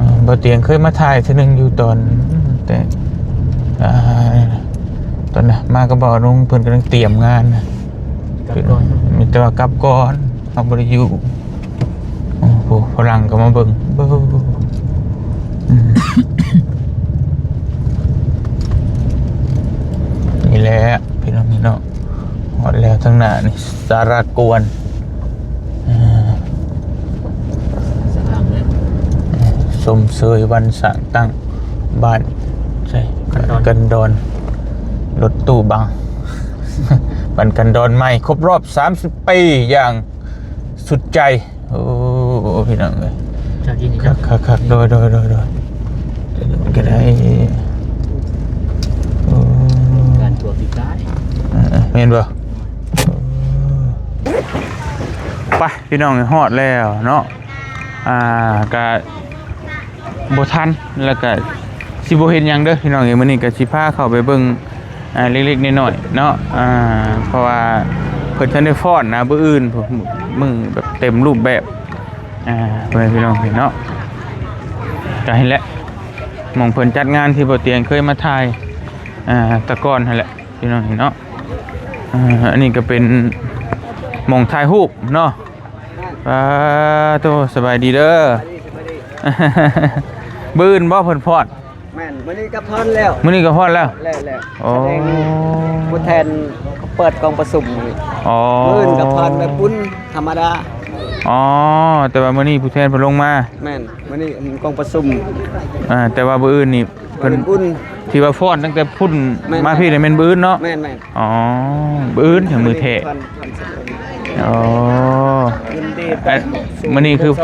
ອ່າ ບໍ່ຕຽງເຄີຍມາຖ່າຍເທື່ອໜຶ່ງຢູ່ຕອນ ແຕ່ ອ່າ ຕອນນັ້ນມາກັບບ່າວນົງ ເພິ່ນກຳລັງຕຽມງານນະ ກັບກ່ອນ ມີແຕ່ວ່າກັບກ່ອນ ເຮົາບໍ່ໄດ້ຢູ່. ໂອ້ໂຫ ຝຣັ່ງກໍມາເບິ່ງ ເບິ່ງ ອືມ ນີ້ແຫຼະພີ່ນ້ອງເນາະ ຮອດແລ້ວທາງໜ້ານີ້ ສາລາກວນ ເອີ ຊົມເຊີຍວັນສ້າງຕັ້ງບ້ານ ໃສ ກັນດອນ ກັນດອນ ລົດຕູ້ບັງ ບ້ານກັນດອນໃໝ່ ຄົບຮອບສາມສິບປີຢ່າງສຸດໃຈ. ໂອ້ ພີ່ນ້ອງເອີຍ ຄັກໆໆ ໂດຍໆໆ ກໍໄດ້ ໂອ້ ການຕົວະປີກາຍ ເອີ ແມ່ນບໍ່? ໄປ ພີ່ນ້ອງ ຮອດແລ້ວເນາະ ອ່າ ກະບໍ່ທັນ ແລ້ວກະຊິບໍ່ເຮັດຫຍັງເດີພີ່ນ້ອງເອີຍ. ມື້ນີ້ກະຊິພາເຂົ້າໄປເບິ່ງ ອ່າ ເລັກໆນ້ອຍໆເນາະ ອ່າ ເພາະວ່າເພິ່ນທັນໄດ້ຟ້ອນນະ ມື້ອື່ນພຸ້ນ ມື້ແບບເຕັມຮູບແບບ ອ່າ ພໍ່ແມ່ພີ່ນ້ອງເນາະ ກະເຫັນແຫຼະ ໝ່ອງເພິ່ນຈັດງານທີ່ບໍ່ຕຽງເຄີຍມາຖ່າຍ ອ່າ ແຕ່ກ່ອນຫັ້ນແຫຼະ ພີ່ນ້ອງເນາະ. ອ່າ ອັນນີ້ກໍເປັນໝ່ອງຖ່າຍຮູບເນາະ. ປາໂຕ ສະບາຍດີເດີ. ມື້ອື່ນບໍ່ເພິ່ນຟ້ອນ? ແມ່ນ ມື້ນີ້ກໍຟ້ອນແລ້ວ ມື້ນີ້ກໍຟ້ອນແລ້ວ ແລ້ວໆ ໂອ້ ສະແດງຜູ້ແທນເປີດກອງປະຊຸມ. ອໍ ມື້ອື່ນກໍຟ້ອນແບບບຸນທຳມະດາ. ອໍ ແຕ່ວ່າມື້ນີ້ຜູ້ແທນເພິ່ນລົງມາ. ແມ່ນ ມື້ນີ້ກອງປະຊຸມ ອ່າ ແຕ່ວ່າມື້ອື່ນນີ້ ເພິ່ນບຸນ ທີ່ວ່າຟ້ອນຕັ້ງແຕ່ພຸ້ນ ແມ່ນ ມາພີ້ນີ້ແມ່ນມື້ອື່ນເນາະ? ແມ່ນໆ ອໍ ມື້ອື່ນ ມື້ແທ້ ອໍ ມື້ນີ້ຄື ອືມ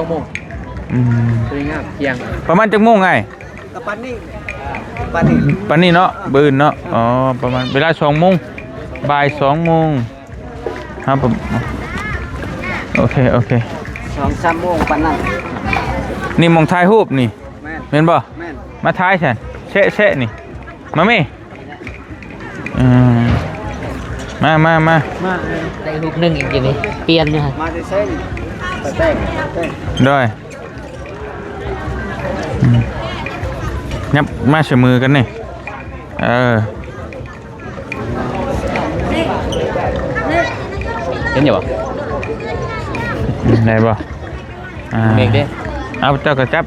ປະມານຈັກໂມງອ້າຍ? ກໍປານນີ້ ປານນີ້ ປານນີ້ເນາະ ມື້ອື່ນເນາະ. ອໍ ປະມານເວລາສອງໂມງ ບ່າຍສອງໂມງ. ໂອເຄ ໂອເຄ ສອງສາມໂມງປານນັ້ນ. ນີ້ໝ່ອງຖ່າຍຮູບນີ້ ແມ່ນ ແມ່ນບໍ່? ແມ່ນ ມາຖ່າຍຊັ້ນ ແຊະໆນີ້ ມາແມ່ ເອີ ມາ ມາ ມາ ມາ ເອີ ໄດ້ຮູບໜຶ່ງອີກຢູ່ນີ້ ປ່ຽນຢູ່ຫັ້ນ ມາແຕ່ເຊິ່ງ ແຕ່ແຕ່ງ ແຕ່ແຕ່ງ ໂດຍ ອືມ ຫຍັບມາສະເໝີກັນນີ້ ເອີ. ເຫັນຢູ່ບໍ່? ໄດ້ບໍ່? ອ່າ ເບກເດ້ ເອົາ ເຈົ້າກໍຈັບ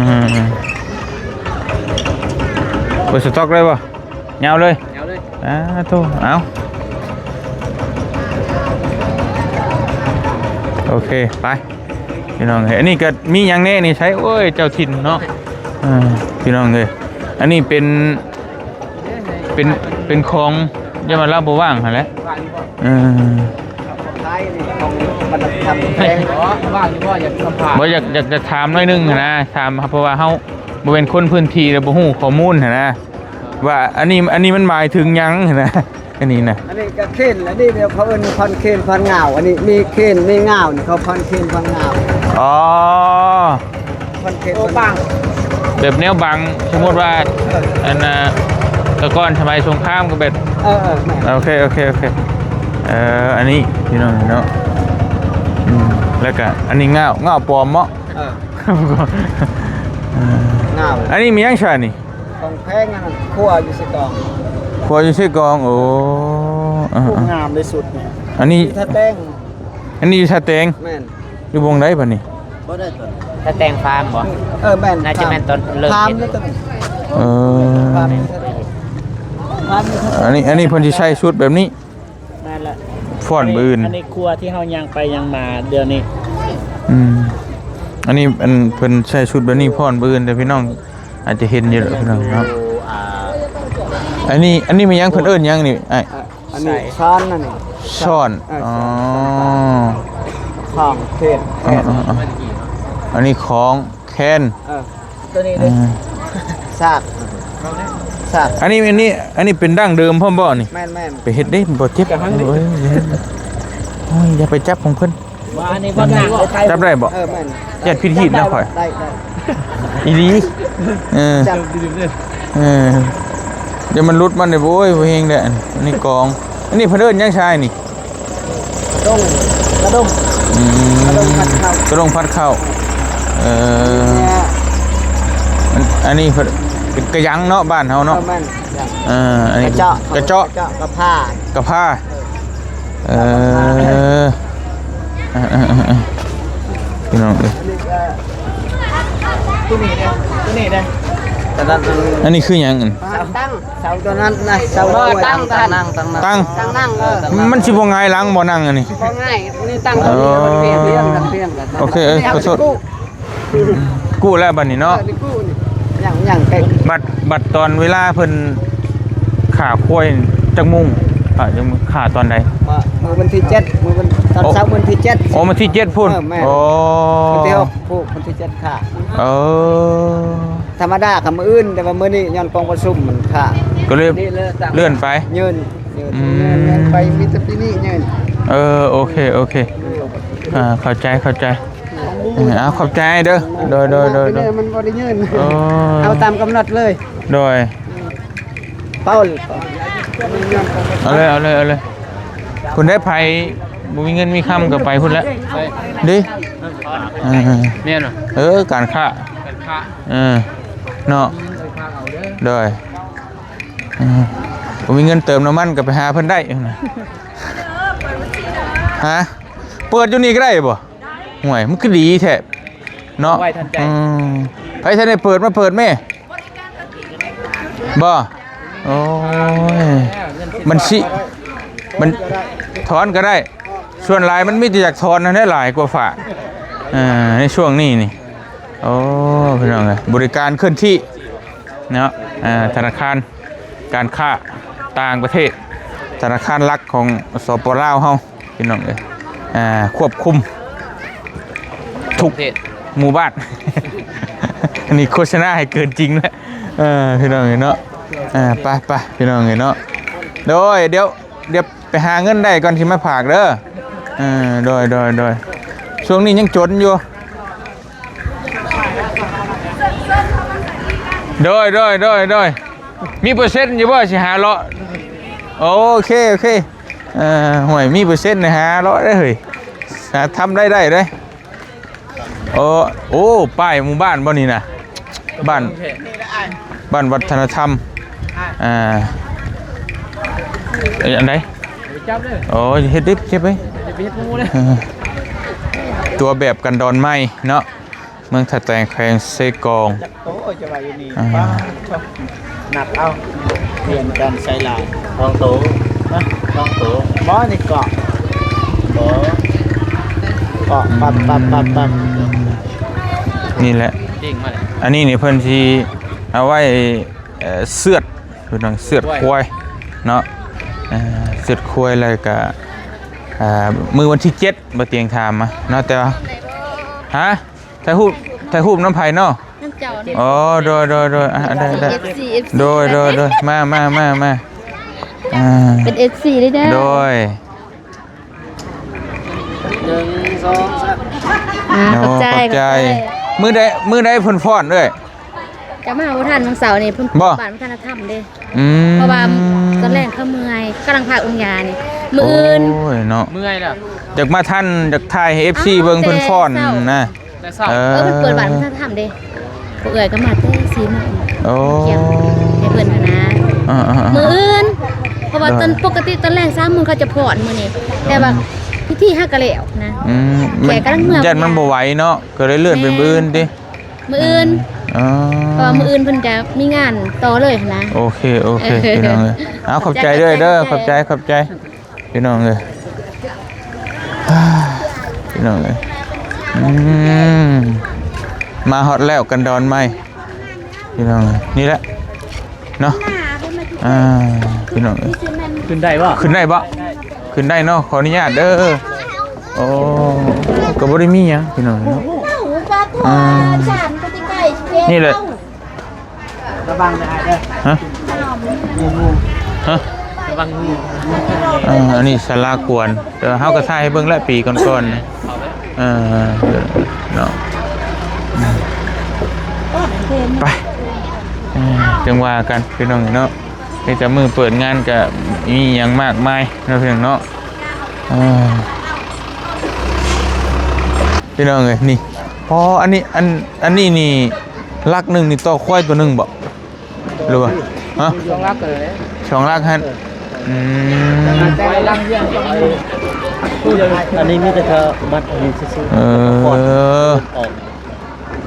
ອືມ ເປີດສະຕັອກໄດ້ບໍ່? ຍາວເລີຍ ຍາວເລີຍ ອ່າ ໂທ ເອົາ ໂອເຄ ໄປ ພີ່ນ້ອງເອີຍ. ອັນນີ້ກໍມີຫຍັງແດ່ນີ້ ໃຊ້ ໂອ້ຍ ເຈົ້າຖິ່ນເນາະ ເອີ ພີ່ນ້ອງເອີຍ. ອັນນີ້ເປັນ ເປັນ ເປັນຂອງ ຢ່າວ່າລາວບໍ່ວ່າງຫັ້ນແຫຼະ ເອີ ຂາຍນີ້ຂອງບັນດາທຳແພງ ບໍ່ວ່າງຢູ່ບໍ່ ຢາກສຳພາດ ບໍ່ ຢາກ ຢາກຈະຖາມໜ້ອຍໜຶ່ງຫັ້ນນະ ຖາມ ເພາະວ່າເຮົາບໍ່ແມ່ນຄົນພື້ນທີ່ ແລ້ວບໍ່ຮູ້ຂໍ້ມູນຫັ້ນນະ ວ່າອັນນີ້ ອັນນີ້ມັນໝາຍເຖິງຫຍັງຫັ້ນນະ. ອັນນີ້ນະ ອັນນີ້ກໍເຄນ ອັນນີ້ດຽວເຂົາເອີ້ນຄອນເຄນຄອນງາວ ອັນນີ້ມີເຄນມີງາວນີ້ ເຂົາຄອນເຄນຄອນງາວ ອໍ ຄອນເຄນ ໂອ້ ບັງ ແບບແນວບັງ ສົມມຸດວ່າ ເອີ ອັນນ່າ ແຕ່ກ່ອນສະໄໝສົງຄາມກໍແບບ ເອີໆ ແມ່ນ ໂອເຄ ໂອເຄ ໂອເຄ ເອີ ອັນນີ້ພີ່ນ້ອງເນາະ ອືມ ແລ້ວກະອັນນີ້ງາວ ງາວປອມເນາະ ເອີ ງາວ ອັນນີ້ມີຫຍັງຊະນີ້? ຂອງແພງອັນນັ້ນ ຄົວຢູ່ເຊກອງ ຄົວຢູ່ເຊກອງ ໂອ້ ເອີໆ ງາມທີ່ສຸດນີ້ ອັນນີ້ຢູ່ທ່າແຕງ ອັນນີ້ຢູ່ທ່າແຕງ ແມ່ນ ຢູ່ບ່ອນໃດບັດນີ້? ບໍ່ໄດ້ຕົວ ທ່າແຕງຟາມບໍ່? ເອີ ແມ່ນ ໜ້າຈະແມ່ນຕອນເລີ່ມເຮັດ ເອີ ອັນນີ້ ອັນນີ້ເພິ່ນຊິໃສ່ຊຸດແບບນີ້ ນັ້ນແຫຼະ ຟ້ອນມື້ອື່ນ ອັນນີ້ຄົວທີ່ເຮົາຍ່າງໄປຍ່າງມາດຽວນີ້ ອືມ ອັນນີ້ ອັນເພິ່ນໃສ່ຊຸດແບບນີ້ຟ້ອນມື້ອື່ນເດີພີ່ນ້ອງ ອາດຈະເຫັນຢູ່ດອກພີ່ນ້ອງເນາະ ອັນນີ້ ອັນນີ້ແມ່ນຫຍັງ ເພິ່ນເອີ້ນຫຍັງນີ້ອ້າຍ? ອັນນີ້ຊ້ອນ ອັນນີ້ຊ້ອນ ເອີ ອໍ ຂອງເຂດ ເອີໆໆ ອັນນີ້ຂອງແຄນ ເອີ ຕົວນີ້ເດ້ ເອີ ສາກ ສາກ ອັນນີ້ ອັນນີ້ ອັນນີ້ເປັນດັ້ງເດີມພ້ອມບໍ່ນີ້? ແມ່ນໆ ໄປເຮັດເດ້ ມັນບໍ່ເຈັບ ໂອ້ຍ ໂອ້ຍ ຢ່າໄປຈັບຂອງເພິ່ນ ວ່າອັນນີ້ບໍ່ໜັກ ຈັບໄດ້ບໍ່? ເອີ ແມ່ນ ຢ້ານຜິດຮີດນະຂ້ອຍ ໄດ້ ໄດ້ ອີ່ຫຼີ ເອີ ຈັບ ເອີ ດຽວມັນຫຼຸດມັນເດ້ ໂອ້ຍ ບໍ່ເຮັງແດ່ ອັນນີ້ກອງ ອັນນີ້ເພິ່ນເອີ້ນຫຍັງຊາຍນີ້? ກະດົງ ກະດົງ ອືມ ກະດົງພັດເຂົ້າ ກະດົງພັດເຂົ້າ ເອີ ອັນນີ້ເພິ່ນເປັນກະຫຍັງເນາະ ບ້ານເຮົາເນາະ. ເອີ ແມ່ນ ເອີ ອັນນີ້ກະເຈາະ ກະເຈາະ ກະເຈາະ ກະພາ ກະພາ. ເອີ ເອີ ເອີ ພີ່ນ້ອງເອີຍ ຕົວນີ້ເດ້ ຕົວນີ້ເດ້ ອັນນັ້ນ ອັນນີ້ຄືຫຍັງ? ເສົາຕັ້ງ ເສົາຕົວນັ້ນນະ ເສົາ ເອີ ຕັ້ງ ຕັ້ງ ຕັ້ງ ຕັ້ງ ຕັ້ງ ເອີ ມັນຊິບໍ່ຫງາຍຫຼັງບໍ່ນັ່ງອັນນີ້? ບໍ່ຫງາຍ ນີ້ຕັ້ງ ເອີ ໂອເຄ ເອີ ຂໍໂທດ. ກູ້ແລ້ວບັດນີ້ເນາະ. ເອີ ນີ້ກູ້ນີ້ ຍັງ ຍັງໄກ. ບັດ ບັດຕອນເວລາເພິ່ນຂ້າຄວາຍຈັກໂມງ? ຂ້າຈັກໂມງ? ຂ້າຕອນໃດ? ມື້ວັນທີເຈັດ ມື້ວັນ ຕອນເຊົ້າມື້ທີເຈັດ. ໂອ້ ວັນທີເຈັດພຸ້ນ. ເອີ ແມ່ນ. ໂອ້ ວັນທີຫົກ ຜູ້ ວັນທີເຈັດຂ້າ. ເອີ ທຳມະດາກໍມື້ອື່ນ ແຕ່ວ່າມື້ນີ້ຍ້ອນກອງປະຊຸມມັນຂ້າ ກໍເລີຍເລື່ອນໄປ. ຍື່ນ ຍື່ນ ອືມ ເລື່ອນໄປ ມີແຕ່ປີນີ້ຍື່ນ. ເອີ ໂອເຄ ໂອເຄ ອ່າ ເຂົ້າໃຈ ເຂົ້າໃຈ. ເອີ ເອົາ ຂອບໃຈເດີ. ໂດຍ ໂດຍ ໂດຍ ໂດຍ ມັນບໍ່ໄດ້ຍື່ນ. ໂອ້ ເອົາຕາມກຳນົດເລີຍ. ໂດຍ ເປົ່າ ເອົາເລີຍ ເອົາເລີຍ ເອົາເລີຍ. ຜູ້ໃດໃຜບໍ່ມີເງິນມີຄຳກໍໄປພຸ້ນແຫຼະ. ດີ ເອີ ແມ່ນບໍ່? ເອີ ການຄ້າ ການຄ້າ ເອີ ເນາະ. ໂດຍ ເອີ ບໍ່ມີເງິນເຕີມນ້ຳມັນກໍໄປຫາເພິ່ນໄດ້. ຮະ ເປີດຢູ່ນີ້ກໍໄດ້ບໍ່? ໂອ້ຍ ມັນຄືດີແທ້ເນາະ. ໄວທັນໃຈ. ອືມ ໃຜທັນໄດ້ເປີດ ມາເປີດແມ່. ບໍ່? ໂອ້ຍ ມັນຊິ ມັນຖອນກໍໄດ້. ສ່ວນຫຼາຍມັນມີແຕ່ຢາກຖອນຫັ້ນແຫຼະ ຫຼາຍກວ່າຝາກ ເອີ ໃນຊ່ວງນີ້ນີ້. ໂອ້ ພີ່ນ້ອງເອີຍ ບໍລິການເຄື່ອນທີ່ເນາະ. ເອີ ທະນາຄານ ການຄ້າຕ່າງປະເທດ ທະນາຄານຫຼັກຂອງ ສປ ລາວ ເຮົາ ພີ່ນ້ອງເອີຍ ອ່າ ຄວບຄຸມທຸກ ປະເທດ ໝູ່ບ້ານ. ອັນນີ້ໂຄສະນາໃຫ້ເກີນຈິງແຫຼະ ເອີ ພີ່ນ້ອງເອີຍເນາະ. ອ່າ ໄປໆ ພີ່ນ້ອງເອີຍເນາະ. ໂດຍ ດຽວ ດຽວໄປຫາເງິນໄດ້ກ່ອນຊິມາຝາກເດີ. ເອີ ໂດຍ ໂດຍ ໂດຍ ຊ່ວງນີ້ຍັງຈົນຢູ່. ໂດຍ ໂດຍ ໂດຍ ໂດຍ ມີເປີເຊັນຢູ່ບໍ່ ຊິຫາເລາະ? ໂອເຄ ໂອເຄ. ເອີ ໂອ້ຍ ມີເປີເຊັນໃຫ້ຫາເລາະເດ້ເຮີ້ຍ ຫາທຳລາຍໄດ້ເດ້. ໂອ້ ໂອ້ ປ້າຍໝູ່ບ້ານບໍ່ນີ້ນະ? ບ້ານ ບ້ານວັດທະນະທຳ ອ່າ ເອີ ອັນໃດ? ໂອ້ຍ ເຮັດດິບ ເກັບໄວ້ ຕົວແບບກັນດອນໄມ້ເນາະ. ເມືອງທ່າແຕງ ແຂວງເຊກອງ. ໂອ້ຍ ຈະວ່າຢູ່ນີ້ ອ່າ ປາດໂທ້ ໜັກເອົາ ປ່ຽນກັນໃສ່ຫຼາຍ ສອງໂຕນະ ສອງໂຕ. ບໍ່ ນີ້ເກາະ ບໍ່ ເກາະ ປັບ ປັບ ປັບ ປັບ. ນີ້ແຫຼະ ອັນນີ້ນີ້ເພິ່ນຊິເອົາໄວ້ ເອີ ເຊືອດ ເພິ່ນວ່າເຊືອດຄວາຍເນາະ. ເອີ ເຊືອດຄວາຍ ແລ້ວກະ ອ່າ ມື້ວັນທີເຈັດ ບໍ່ຕຽງຖາມມາເນາະ ແຕ່ວ່າ ຮະ? ຖ່າຍຮູບ ຖ່າຍຮູບນຳໃຜເນາະ? ນຳເຈົ້ານີ້. ອໍ ໂດຍ ໂດຍ ໂດຍ ອ່າ ໄດ້ ໄດ້ ເອັຟຊີ ເອັຟຊີ ໂດຍ ໂດຍ ໂດຍ ມາ ມາ ມາ ມາ ອ່າ ເປັນເອັຟຊີເລີຍເດີ ໂດຍ ໜຶ່ງ ສອງ ສາມ ອ່າ ໂອ້ ຂອບໃຈ ຂອບໃຈ ຂອບໃຈ. ມື້ໃດ ມື້ໃດເພິ່ນຟ້ອນເອີຍ? ຈະມາບໍ່ທັນ ວັນເສົານີ້ເພິ່ນ ບໍ່ ບ້ານວັດທະນະທຳເດ້. ອືມ ເພາະວ່າຕອນແລກເຂົາເມື່ອຍ ກຳລັງພາອຸງຢານີ້ ມື້ອື່ນ. ໂອ້ຍເນາະ ເມື່ອຍແລ້ວ ຢາກມາທັນ ຢາກຖ່າຍໃຫ້ເອັຟຊີເບິ່ງເພິ່ນຟ້ອນນະ. ແຕ່ເຊົ້າ ເອີ ເອີ ເພິ່ນເປີດບ້ານວັດທະນະທຳເດ້. ພວກເອື້ອຍກໍມາແຕ່ສີ່ໂມງ ໂອ້ ກຽມໃຫ້ເພິ່ນຫັ້ນນະ. ອ່າໆໆ ມື້ອື່ນ ເພາະວ່າຕອນ ໂດຍ ປົກກະຕິຕອນແລກສາມໂມງເຂົາຈະຟ້ອນມື້ນີ້ ແຕ່ວ່າ ອືມ ພິທີເຮົາກໍແລ້ວນະ. ອືມ ແຂກກຳລັງເມືອ ມັນຢ້ານມັນບໍ່ໄຫວເນາະ ກໍເລີຍເລື່ອນເປັນມື້ອື່ນຕິ. ມື້ອື່ນ ອໍ ເພາະວ່າມື້ອື່ນເພິ່ນຈະມີງານຕໍ່ເລີຍຫັ້ນນະ. ໂອເຄ ໂອເຄ ພີ່ນ້ອງເອີຍ ເອົາ ຂອບໃຈເດີ ຂອບໃຈ ຂອບໃຈ ຂອບໃຈ ພີ່ນ້ອງເອີຍ ພີ່ນ້ອງເອີຍ. ອືມ ມາຮອດແລ້ວ ກັນດອນໄມ້ ພີ່ນ້ອງເອີຍ ນີ້ແຫຼະເນາະ. ອ່າ ພີ່ນ້ອງເອີຍ ຂຶ້ນໄດ້ບໍ່? ຂຶ້ນໄດ້ບໍ່? ຂຶ້ນໄດ້ເນາະ ຂໍອະນຸຍາດເດີ. ໂອ້ ກໍບໍ່ໄດ້ມີຫຍັງພີ່ນ້ອງເນາະ. ອ່າ ນີ້ແຫຼະ ລະວັງເດີອ້າຍເດີ. ຮະ? ງູ ງູ ຮະ? ລະວັງງູ. ເອີ ອັນນີ້ສາລາກວນ ແຕ່ວ່າເຮົາກໍຖ່າຍໃຫ້ເບິ່ງແລ້ວ ປີກ່ອນໆ ເອີ ເນາະ ໄປ ເອີ ຈັ່ງວ່າກັນພີ່ນ້ອງເນາະ. ມີແຕ່ມື້ເປີດງານກະມີຫຍັງມາກມາຍເນາະ ພີ່ນ້ອງເນາະ. ເອີ ພີ່ນ້ອງເອີຍ ນີ້ ພໍ ອັນນີ້ ອັນ ອັນນີ້ນີ້ ຫຼັກໜຶ່ງນີ້ຕໍ່ຄວາຍຕົວໜຶ່ງບໍ່ ຫຼືວ່າ ຮະ? ສອງຫຼັກຫັ້ນ. ອືມ ອັນນີ້ມີແຕ່ເທື່ອມັດອັນນີ້ຊື່ໆ. ເອີ ອອກ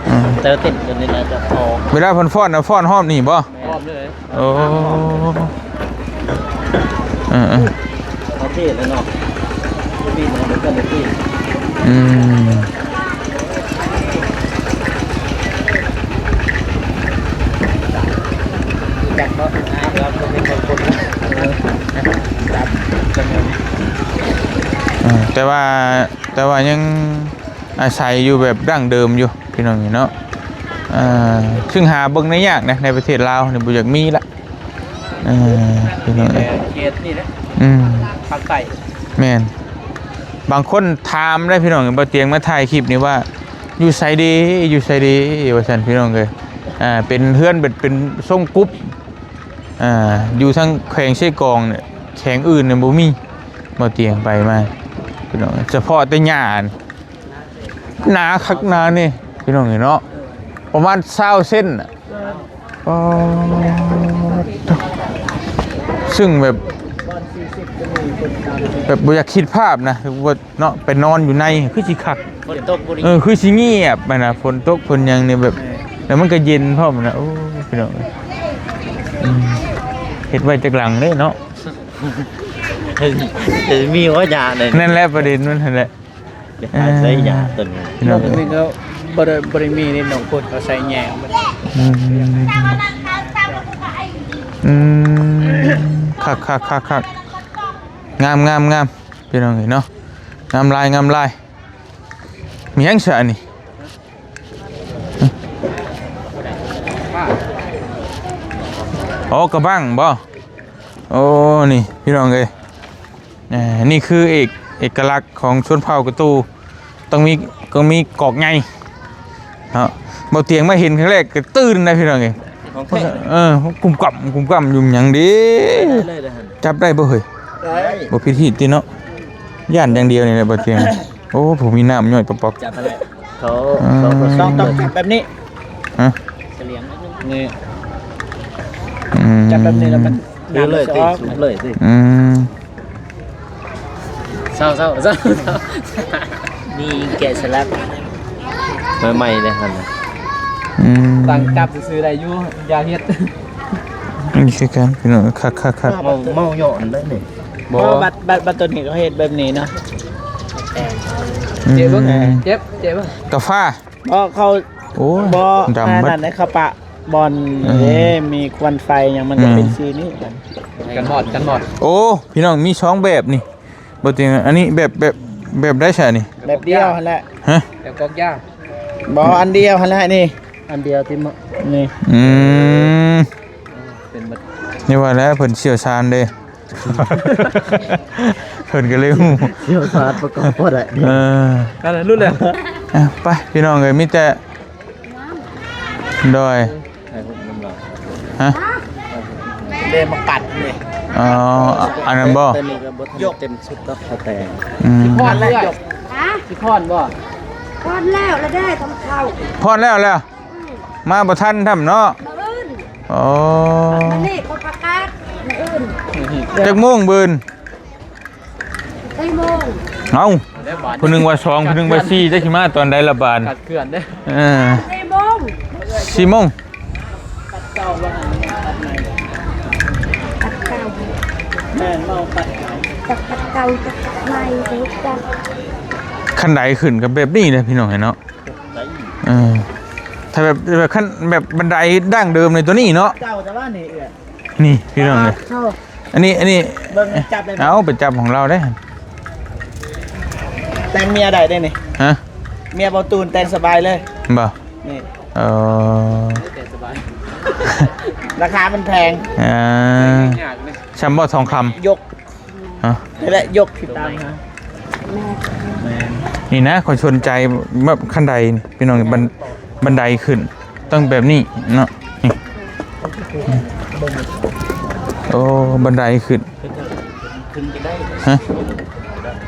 ອືມ ແຕ່ວ່າເຕັ້ນຕົວນີ້ນະຈະພໍ. ເວລາເພິ່ນຟ້ອນນະ ຟ້ອນຮອບນີ້ບໍ່? ຮອບເລີຍ. ໂອ້ ເອີໆ ເຂົາເທດແລ້ວເນາະ ປີນເຂົາເຈົ້າໄດ້ເທດ. ອືມ ຈັກເນາະ ອ່າ ແຕ່ວ່າ ແຕ່ວ່າຍັງອາໄສຢູ່ແບບດັ້ງເດີມຢູ່ ພີ່ນ້ອງເອີຍເນາະ. ເອີ ຊຶ່ງຫາເບິ່ງໄດ້ຍາກນະ ໃນປະເທດລາວນີ້ບໍ່ຢາກມີລະ. ເອີ ພີ່ນ້ອງເອີຍ ເຂດນີ້ແຫຼະ ອືມ ພາກໃຕ້. ແມ່ນ ບາງຄົນຖາມເດ້ພີ່ນ້ອງ ບ່າວຕຽງມາຖ່າຍຄລິບນີ້ວ່າ ຢູ່ໃສເດ ຢູ່ໃສເດ ວ່າຊັ້ນພີ່ນ້ອງເອີຍ. ອ່າ ເປັນເຮືອນເປັນ ເປັນຊົງກຸບ ອ່າ ຢູ່ທາງແຂວງເຊກອງນີ້ ແຂວງອື່ນນີ້ບໍ່ມີ. ບ່າວຕຽງໄປມາພີ່ນ້ອງ ສະເພາະແຕ່ຫຍ້າ ໜາຄັກໜາແນ່ພີ່ນ້ອງເອີຍເນາະ ປະມານຊາວເຊັນນະ. ອໍ ຊຶ່ງແບບ ແບບບໍ່ຢາກຄິດພາບນະ ວ່າເນາະ ໄປນອນຢູ່ໃນຄືຊິຄັກ ຝົນຕົກບໍ່ໄດ້ ເອີ ຄືຊິງຽບຫັ້ນນະ ຝົນຕົກຝົນຫຍັງນີ້ແບບ ແລ້ວມັນກໍເຢັນພ້ອມນະ. ໂອ້ ພີ່ນ້ອງເອີຍ ອືມ ເຮັດໄວ້ຈັກຫຼັງເດ້ເນາະ ເຫັນ ເຫັນມີບໍ່ຢາກເລີຍ ນັ້ນແຫຼະປະເດັນມັນຫັ້ນແຫຼະ. ໄປຫາໃຊ້ຢາຕົວນີ້ ເອີ ພີ່ນ້ອງເອີຍ ນີ້ກໍບໍ່ໄດ້ ບໍ່ໄດ້ມີນີ້ ນ້ອງຄົນເຂົາໃຊ້ແຍງ. ອືມ ອືມ ຄັກໆໆໆ ງາມໆໆ ພີ່ນ້ອງເອີຍເນາະ ງາມຫຼາຍ ງາມຫຼາຍ. ມີຫຍັງຊະອັນນີ້? ອໍ ກະບັງບໍ? ໂອ້ ນີ້ພີ່ນ້ອງເອີຍ ເອີ ນີ້ຄືເອກ ເອກະລັກຂອງຊົນເຜົ່າກະຕູ ຕ້ອງມີ ຕ້ອງມີກອກໃຫຍ່ເນາະ. ບ່າວຕຽງມາເຫັນຄັ້ງແລກກະຕື່ນໄດ໋ພີ່ນ້ອງເອີຍ ຂອງແທ້ ເອີ ກຸມກຳ ກຸມກຳຢູ່ຫຍັງເດ ໄດ້ເລີຍ ຈັບໄດ້ບໍ່ເຮີ້ຍ? ໄດ້ ບໍ່ຜິດຮີດຕິເນາະ ຢ້ານຢ່າງດຽວນີ້ແຫຼະບ່າວຕຽງ. ໂອ້ ຜູ້ມີນ້ຳຍ້ອຍປອກໆ ຈັບຫັ້ນແຫຼະ ເຂົາ ອືມ ເຂົາກໍຕ້ອງ ຕ້ອງຈັບແບບນີ້ ຮະ ສະຫຼຽງນີ້ ອືມ ຈັບແບບນີ້ແລ້ວມັນ ເລີຍຕິ ເລີຍຕິ ອືມ ເຊົາໆໆ ມີແກະສະຫຼັກ ໃໝ່ໆເດ້ຫັ້ນນະ ອືມ ຕັ້ງຈັບຊື່ໆໄດ້ຢູ່ ຢ່າເຮັດ ນີ້ຄືກັນພີ່ນ້ອງ ຄັກໆໆ ເມົາ ເມົາຍ້ອນໄດ໋ນີ້ ບໍ່ ບັດ ບັດ ບັດໂຕນີ້ເຂົາເຮັດແບບນີ້ເນາະ ອືມ ເຈັບເບິ່ງ ເຈັບ ເຈັບເບິ່ງ ກາຟາ ບໍ່ ເຂົາ ໂອ້ຍ ບໍ່ ດຳ ອັນນັ້ນເດ້ ເຂົາປະບ່ອນ ເອີ ເດ້ ມີຄວັນໄຟຫຍັງ ມັນຈະເປັນ ອືມ ສີນີ້ ກັນມອດ ກັນມອດ ໂອ້ ພີ່ນ້ອງ ມີສອງແບບນີ້ ບໍ່ຕິ ອັນນີ້ແບບ ແບບ ແບບໃດຊະນີ້ ແບບດຽວຫັ້ນແຫຼະ ຮະ ແບບກອກຢາ ບໍ່ ອັນດຽວຫັ້ນແຫຼະນີ້ ອັນດຽວທີ່ ນີ້ ອືມ ເປັນບັດ ນີ້ວ່າແລ້ວເພິ່ນຊ່ຽວຊານເດ້ ເພິ່ນກໍເລີຍຮູ້ ຊ່ຽວຊານປະກອບບໍ່ໄດ້ ເອີ ນັ້ນແຫຼະ ລຸ້ນແລ້ວ ອ່ະ ໄປ ພີ່ນ້ອງເອີຍ ມີແຕ່ ໂດຍ ຖ່າຍຮູບນຳລາວ ຮະ ເດ້ມາກັດນີ້ ອໍ ອັນນັ້ນບໍ່ ແຕ່ນີ້ກໍບໍ່ທັນເຕັມຊຸດດອກ ຂະແຕ ອືມ ຊິພອນແລ້ວ ຮະ ຊິພອນບໍ່ ພອນແລ້ວລະເດ້ ຕ້ອງເຂົ້າ ພອນແລ້ວແລ້ວ ອືມ ມາບໍ່ທັນຊ້ຳເນາະ ມື້ອື່ນ ອໍ ມື້ນີ້ເຂົາປະກາດ ມື້ອື່ນ ຈັກໂມງມື້ອື່ນ? ສີ່ໂມງ ເອົ້າ ຜູ້ໜຶ່ງວ່າສອງ ຜູ້ໜຶ່ງວ່າສີ່ ຈັກຊິມາຕອນໃດລະບາດ ຂາດເຄື່ອນເດ້ ເອີ ສີ່ໂມງ ສີ່ໂມງ ປັດເກົ່າວ່າຫັ້ນ ປັດໃໝ່ ປັດເກົ່າ ແມ່ນ ເວົ້າປັດເກົ່າ ຈັກປັດເກົ່າ ຈັກປັດໃໝ່ ບໍ່ຮູ້ຈັກ ຄັນໄດຂຶ້ນກໍແບບນີ້ແຫຼະ ພີ່ນ້ອງເອີຍເນາະ ເອີ ຖ້າແບບ ແບບຄັນ ແບບບັນໄດດັ້ງເດີມໃນຕົວນີ້ເນາະ ເຈົ້າແຕ່ວ່ານີ້ເອື້ອຍ ນີ້ພີ່ນ້ອງເອີຍ ອັນນີ້ ອັນນີ້ ເບິ່ງຈັບໄດ້ ເອົາໄປຈັບຂອງລາວເດ້ ແຕ່ງເມຍໄດ້ເດ້ນີ້ ຮະ ເມຍບໍ່ຕູນແຕ່ງສະບາຍເລີຍ ບໍ່ ນີ້ ເອີ ແຕ່ງສະບາຍ ລາຄາມັນແພງ ອ່າ ແຕ່ງຍາກເດ້ ຊ່ຳບໍ່ທອງຄຳ ຍົກ ຮະ ນີ້ແຫຼະຍົກທີ່ຕາມຫາ ແມ່ນ ນີ້ນະ ຂ້ອຍສົນໃຈແບບຄັນໄດນີ້ ພີ່ນ້ອງ ບັນ ບັນໄດຂຶ້ນ ຕ້ອງແບບນີ້ເນາະ ນີ້ ໂອ້ ບັນໄດຂຶ້ນ ຂຶ້ນໄດ້ ຮະ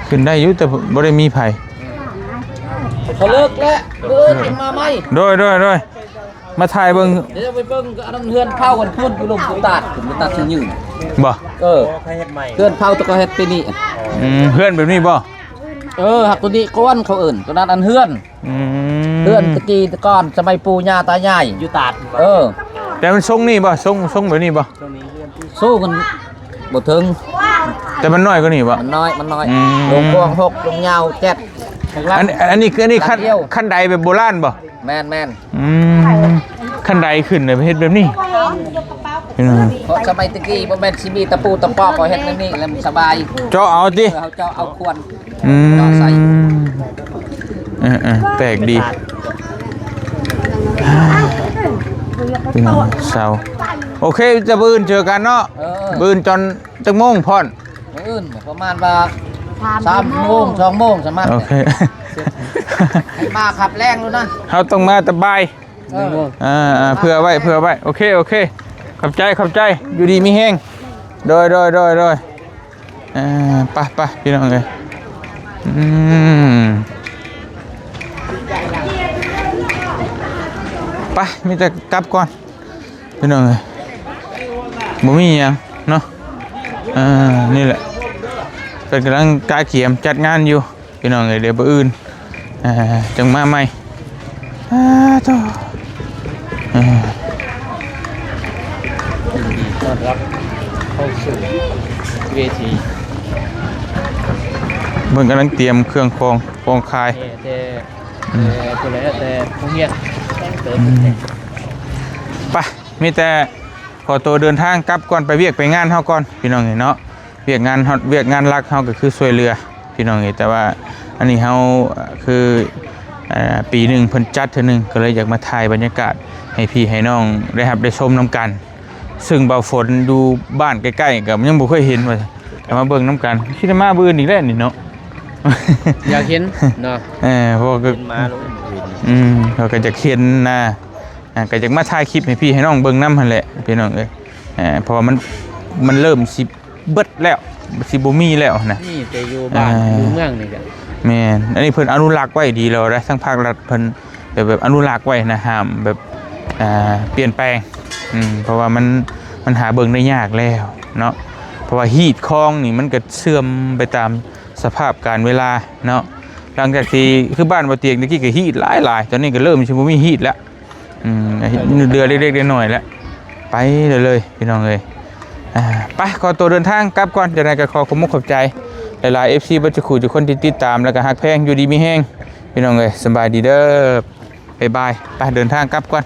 ຂຶ້ນໄດ້ຢູ່ ແຕ່ບໍ່ໄດ້ມີໃຜ ເຂົາເລີກແລ້ວ ມື້ອື່ນມາໃໝ່ ໂດຍ ໂດຍ ໂດຍ ມາຖ່າຍເບິ່ງ ດຽວໄປເບິ່ງ ອັນນັ້ນເຮືອນເຜົ່າກັນພຸ້ນ ຢູ່ລຸ່ມຢູ່ຕາດ ຢູ່ຕາດຊິຍືນ ບໍ່? ເອີ ເຮືອນເຜົ່າຕະກະເຮັດປີນີ້ ອືມ ເຮືອນແບບນີ້ບໍ່? ເອີ ຫາກໂຕນີ້ກວນເຂົາເອີ້ນ ໂຕນັ້ນອັນເຮືອນ ອືມ ເຮືອນຕະກີ້ແຕ່ກ່ອນ ສະໄໝປູ່ຍ່າຕາຍາຍ ຢູ່ຕາດ ເອີ ແຕ່ມັນຊົງນີ້ບໍ່? ຊົງ ຊົງແບບນີ້ບໍ່? ໂຊງກັນບໍ່ເຖິງ ແຕ່ມັນນ້ອຍກວ່ານີ້ບໍ່? ມັນນ້ອຍ ມັນນ້ອຍ ອືມ ໂລງກວ້າງຫົກ ໂລງຍາວເຈັດ ອັນ ອັນນີ້ຄື ອັນນີ້ຄັນ ຄັນໄດແບບໂບລານບໍ່? ແມ່ນໆ ອືມ ຄັນໄດຂຶ້ນເນາະ ເຮັດແບບນີ້ ອືມ ເພາະສະໄໝຕະກີ້ບໍ່ແມ່ນຊິມີຕະປູຕະປອກ ກໍເຮັດແນວນີ້ແລ້ວມັນສະບາຍ ເຈາະເອົາຕິ ເອີ ເຮົາເຈາະເອົາຄວນ ອືມ ເຈາະໃສ່ ເອີໆ ແປກດີ ພີ່ນ້ອງ ເຊົາ ໂອເຄ ແຕ່ມື້ອື່ນເຈີກັນເນາະ ເອີ ມື້ອື່ນຕອນຈັກໂມງພ້ອນ? ມື້ອື່ນປະມານວ່າສາມໂມງ ສອງໂມງ ສາມາດ ໂອເຄ ໃຫ້ມາຂັບແລງໂລດນະ ເຮົາຕ້ອງມາແຕ່ບ່າຍ ເອີ ອ່າ ເພື່ອໄວ້ ເພື່ອໄວ້ ໂອເຄ ໂອເຄ ຂອບໃຈ ຂອບໃຈ ຢູ່ດີມີແຮງ ໂດຍ ໂດຍ ໂດຍ ໂດຍ ອ່າ ໄປ ໄປ ພີ່ນ້ອງເອີຍ ອືມ ໄປ ມີແຕ່ກັບກ່ອນ ພີ່ນ້ອງເອີຍ ບໍ່ມີຫຍັງເນາະ ອ່າ ນີ້ແຫຼະ ເພິ່ນກຳລັງກະກຽມຈັດງານຢູ່ ພີ່ນ້ອງເອີຍ ດຽວມື້ອື່ນ ອ່າ ຈັ່ງມາໃໝ່ ອ່າ ໂທ້ ອ່າ ຍິນດີຕ້ອນຮັບເຂົ້າສູ່ເວທີ ເພິ່ນກຳລັງຕຽມເຄື່ອງຂອງ ຂອງຂາຍ ແຕ່ ອືມ ແຕ່ ແຕ່ໂຮງຮຽນ ອືມ ໄປ ມີແຕ່ຂໍໂຕເດີນທາງກັບກ່ອນ ໄປວຽກໄປງານເຮົາກ່ອນ ພີ່ນ້ອງເອີຍເນາະ ວຽກງານ ວຽກງານຫຼັກເຮົາກໍຄືຊ່ວຍເຫຼືອ ພີ່ນ້ອງເອີຍ ແຕ່ວ່າອັນນີ້ເຮົາ ຄື ເອີ ປີໜຶ່ງເພິ່ນຈັດເທື່ອໜຶ່ງ ກໍເລີຍຢາກມາຖ່າຍບັນຍາກາດໃຫ້ພີ່ໃຫ້ນ້ອງໄດ້ຮັບໄດ້ຊົມນຳກັນ ຊຶ່ງບ່າວຝົນຢູ່ບ້ານໃກ້ໆ ກໍຍັງບໍ່ເຄີຍເຫັນວ່າ ກໍມາເບິ່ງນຳກັນ ຊິໄດ້ມາມື້ອື່ນອີກແລ້ວນີ້ເນາະ ຢາກເຫັນເນາະ ເອີ ເພາະວ່າກໍ ເຫັນມາລົງອື່ນ ອືມ ເຮົາກໍຢາກເຫັນນະ ອ່າ ກໍຢາກມາຖ່າຍຄລິບໃຫ້ພີ່ໃຫ້ນ້ອງເບິ່ງນຳຫັ້ນແຫຼະ ພີ່ນ້ອງເອີຍ ເພາະວ່າມັນ ມັນເລີ່ມຊິ ເບິດແລ້ວ ຊິບໍ່ມີແລ້ວນະ ມີແຕ່ຢູ່ບ້ານ ອ່າ ຢູ່ເມືອງນີ້ກະ ແມ່ນ ອັນນີ້ເພິ່ນອະນຸລັກໄວ້ດີແລ້ວເດ້ ທາງພາກລັດເພິ່ນແບບ ແບບອະນຸລັກໄວ້ນະ ຫ້າມແບບ ອ່າ ປ່ຽນແປງ ອືມ ເພາະວ່າມັນ ມັນຫາເບິ່ງໄດ້ຍາກແລ້ວເນາະ ເພາະວ່າຮີດຄອງນີ້ມັນກະເສື່ອມໄປຕາມສະພາບການເວລາເນາະ ຫຼັງຈາກທີ່ ຄືບ້ານບໍ່ຕຽງຕະກີ້ກະຮີດຫຼາຍໆ ຕອນນີ້ກະເລີ່ມຊິບໍ່ມີຮີດແລ້ວ ອືມ ເຫຼືອເລັກໆນ້ອຍໆແຫຼະ ໄປເລີຍໆ ພີ່ນ້ອງເອີຍ ອ່າ ໄປ ຂໍໂຕເດີນທາງກັບກ່ອນ ຈັ່ງໃດກໍຂໍຂອບມຸກຂອບໃຈຫຼາຍໆ ເອັຟຊີ ເບິດທຸກຄູ່ທຸກຄົນທີ່ຕິດຕາມ ແລ້ວກໍຮັກແພງ ຢູ່ດີມີແຮງ ພີ່ນ້ອງເອີຍ ສະບາຍດີເດີ ບາຍບາຍ ໄປ ເດີນທາງກັບກ່ອນ.